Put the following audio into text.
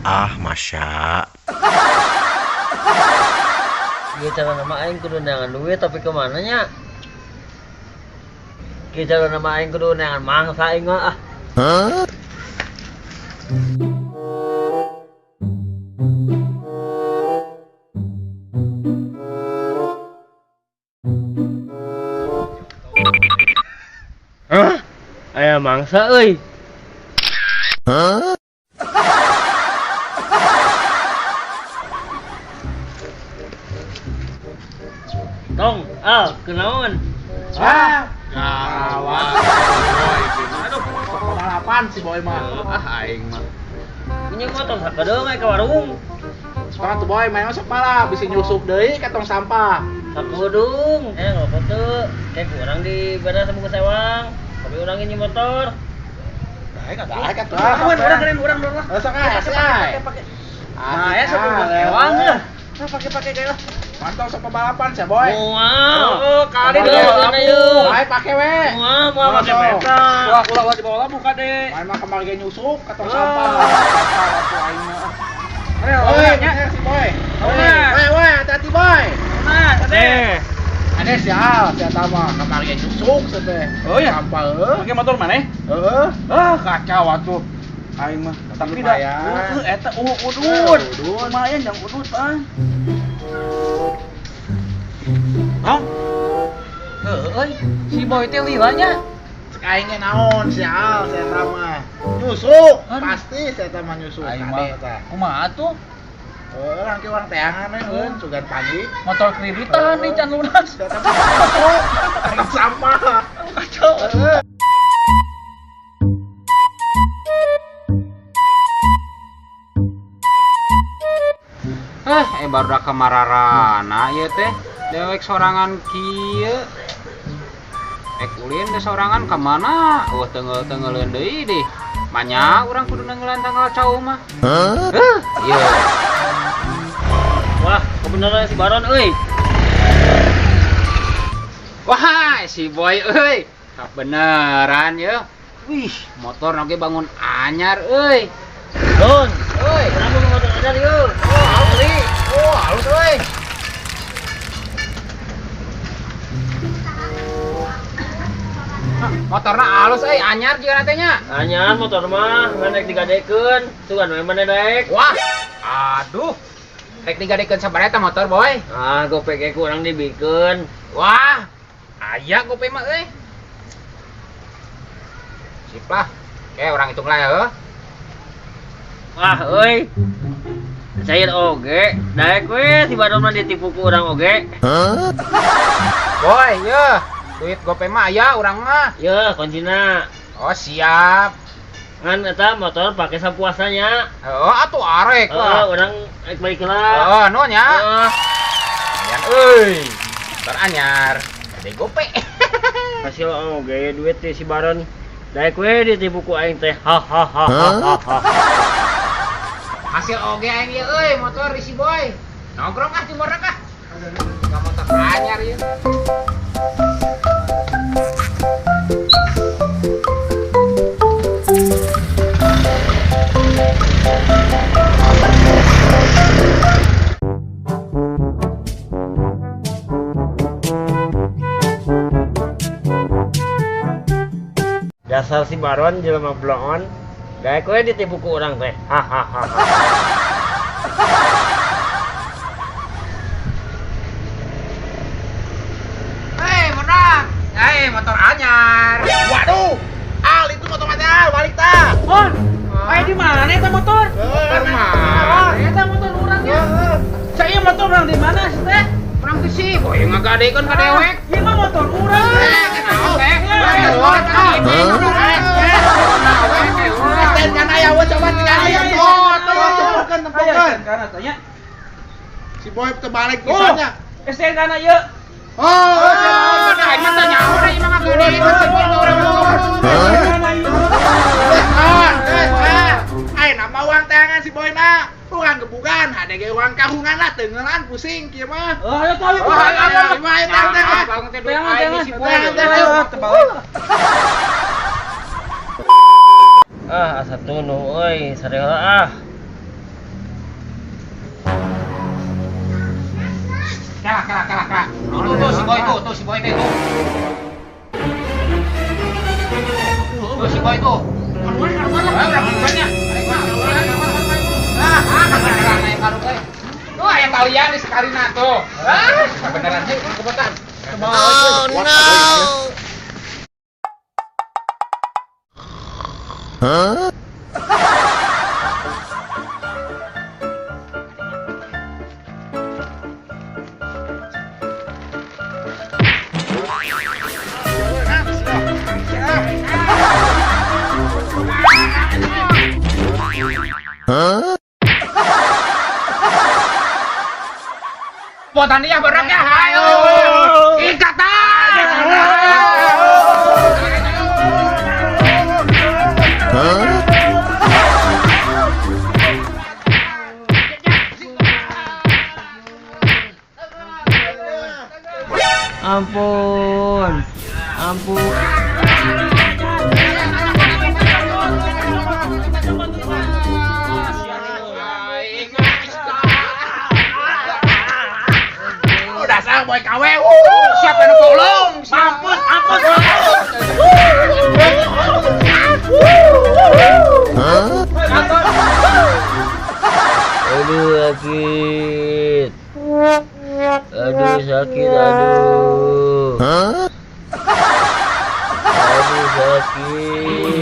Ah, Masya. Ieu cara nama aing kudu neangan duit tapi kemana nya? Kieu cara nama aing kudu neangan mangsa aing mah ah. Hah? Aya mangsa euy. Tong, ah, kenaon? Ah, gawat. Aduh, sok balapan si Boy mah. Ah, aing mah. Ini motor sakedeung aya ka warung. Sekarang tuh Boy main sok balap, bisa nyusup deui ka tong sampah. Sakedeung. Eh, ngerokok teu. Kayak kurang di badan sama sewang. Tapi urang ini motor. Daek atuh. Daek atuh. Urang urang urang lah. Sok ah, pakai. Nah, ya sok sewang lah. Pakai-pakai kayak lah. Mantap sok balapan sih, Boy. Moal. Oh, kali deh. Bae pake we. Moal, moal pake peta. Ulah ulah di bawah buka deh. Main mah kamari ge nyusup ka tong sampah. Atuh aing mah. Oi, si Boy. Woi, woi, hati-hati Boy. Nah, ade. Ade sial, si eta mah kamari ge nyusup teh. Oh iya, sampah heuh. Pake motor maneh? Heeh. Ah, kacau atuh. Aing mah. Tapi dah eta udud. Lumayan jang udud, Pak. Hah? Heueuy, si Boy teh lila nya. Cek aing ge naon sial si eta mah. Nyusuk, pasti si eta mah nyusuk. Aing mah. Kumaha atuh? Heuh, urang ke urang teangan we heuh, sugan pagi. Motor kreditan nih can lunas. Si eta mah nyusuk. Sampah. Kacau. Eh, baru dah kemararana ieu teh. Dewek sorangan kieu. Ek ulin teh sorangan ka mana? Eueuh teunggeul-teunggeuleun deui deh. Manya urang kudu neunggelan tanggal cau mah. Heuh, ieu. Wah, kebenaran si Baron euy. Wah, si Boy euy. Kabeneran ye. Wih, motor oge bangun anyar euy. Don, euy, urang mau motor anyar yeuh. Oh, beli. Oh, halus euy. Motorna halus euy, anyar jeung teh nya. Anyar motor mah ngan rek digadekeun, sugan we maneh daek. Wah, aduh. Rek digadekeun sabaraha eta motor, Boy? Ah, gope ge kurang dibikeun. Wah, aya gope mah euy. Sip lah. Oke, urang hitung lah ya heuh. Wah, euy. Cair oge, daek we si Baron mah ditipu ku urang oge. Huh? Boy, yeuh. Duit gope mah aya urang mah. Yeuh, kuncina. Oh, siap. Ngan eta motor pake sapuasanya. Oh, atuh arek lah. Heeh, urang rek balik heula. Oh, nuhun ya. Heeh. Lumayan euy. Motor anyar. Gede gope. Hasil oge duit ti si Baron. Daek we ditipu ku aing teh. Ha ha ha ha ha. Hasil oge aing ieu euy, motor di si Boy. Nongkrong ah timurna kah. Ka motor anyar ieu. Dasar si Baron jelema bloon. Daek we ditipu ku urang teh. Hahaha. Hei, menang. Hei, motor anyar. Waduh. Al itu motor mana? Balik tah. Bon, aya di mana eta motor? Motor mana? Eta motor urang nya. Saya motor urang di mana sih teh? Urang teh si Boy ngagadekeun ka dewek. Ieu mah motor urang. Si Boy terbalik pisannya. STNK na ieu. Oh, aing mah teu nyaho da ieu mah ngagadekeun si Boy urang. Ayo nama uang tangan si Boy na. Urang gebugan, ada ge urang kahungan lah teungelan pusing kieu mah. Oh, ayo tahu. Oh, ayo ayo tang tang. Ah, asa tunuh euy, sareula ah. kela kela kela. Tuh tuh tuh si Boy tuh, tuh si Boy teh tuh. Tuh si Boy tuh. Karuan karuan lah. Ah, karuannya. Ah, ah, naik karung euy. Tuh aya talian di sekarina tuh. Ah, kebenaran sih kebetulan. Oh no. Botan dia berak ya, ayo. Ikatan. Ampun. Ampun. Udah sang boy KW. Siapa yang tolong? Mampus, mampus. Aduh sakit. Aduh sakit aduh. Aduh sakit.